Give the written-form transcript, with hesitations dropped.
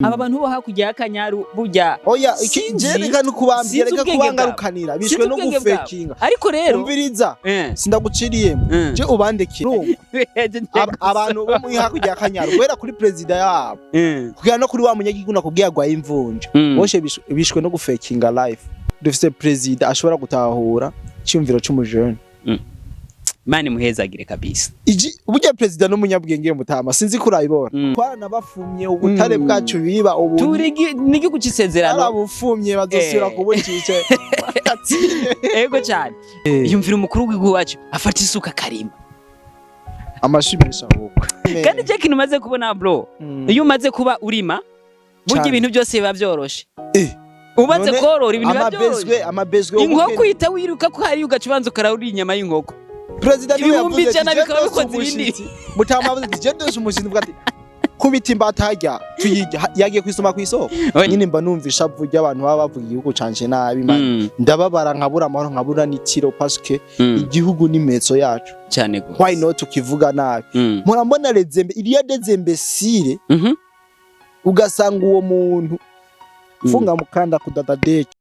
Aba bantu bo hakurya y'Akanyaru burya Oya, iki sinzi je reka nukubambira, sinzi reka ubwenge bwabo. kubangarukanira bishwe Sinzi no ubwenge bwabo. gufekinga. Ariko rero Umviriza, sindaguciriyemo. Je ubandekere. Urumva? Abantu bo muri hakurya y'Akanyaru, guhera kuri perezida yabo kugera no kuri wa munyagihugu nakubwiye agwaye imvunja, bose bishwe no gufekinga life. Dufise perezida ashobora gutahura icyumviro c'umujene. Mani muhezagire kabisa. Iji burya perezida n'umunyabwenge mutama, sinzi ko urabibona. Twaranabafumye ubutare bwacu biba ubu. Turi n'igihugu c'isezerano. Twarabufumye, bazosubira kubucice. Ego cyane. Yumvira umukuru w'igihugu wacu afata isuka akarima. Amashimisha ahubwo. Kandi je kintu umaze kubona, bro, iyo umaze kuba urima burya Cane. ibintu byose biba byoroshe. Umaze None korora, ibintu biba amabezwe byoroshe. Amabezwe. Inkoko uhita wiruka ko hariya, ugaca ubanza ukarahurira inyama y'inkoko. Perezida niwe ibihumbi yavuze 100 ati, bikaba "Je bikoze ndose ibindi." umushitsi." Mutama yavuze ati: "Je ndose umushitsi." Mvuga ati: "Kubita imbata harya tuyirya." Yagiye kwisoma kw'isoko. Oya. Nyine mba numva ishavu ry'abantu baba bavuga igihugu canje nabi, man. Ndababara, nkabura amahoro, nkabura n'itiro, parce que igihugu ni mezo yacu. Cyane gose. Why not ukivuga nabi? Mpora mbona les il y a des imbéciles, ugasanga uwo muntu funga mukanda kudadadeke.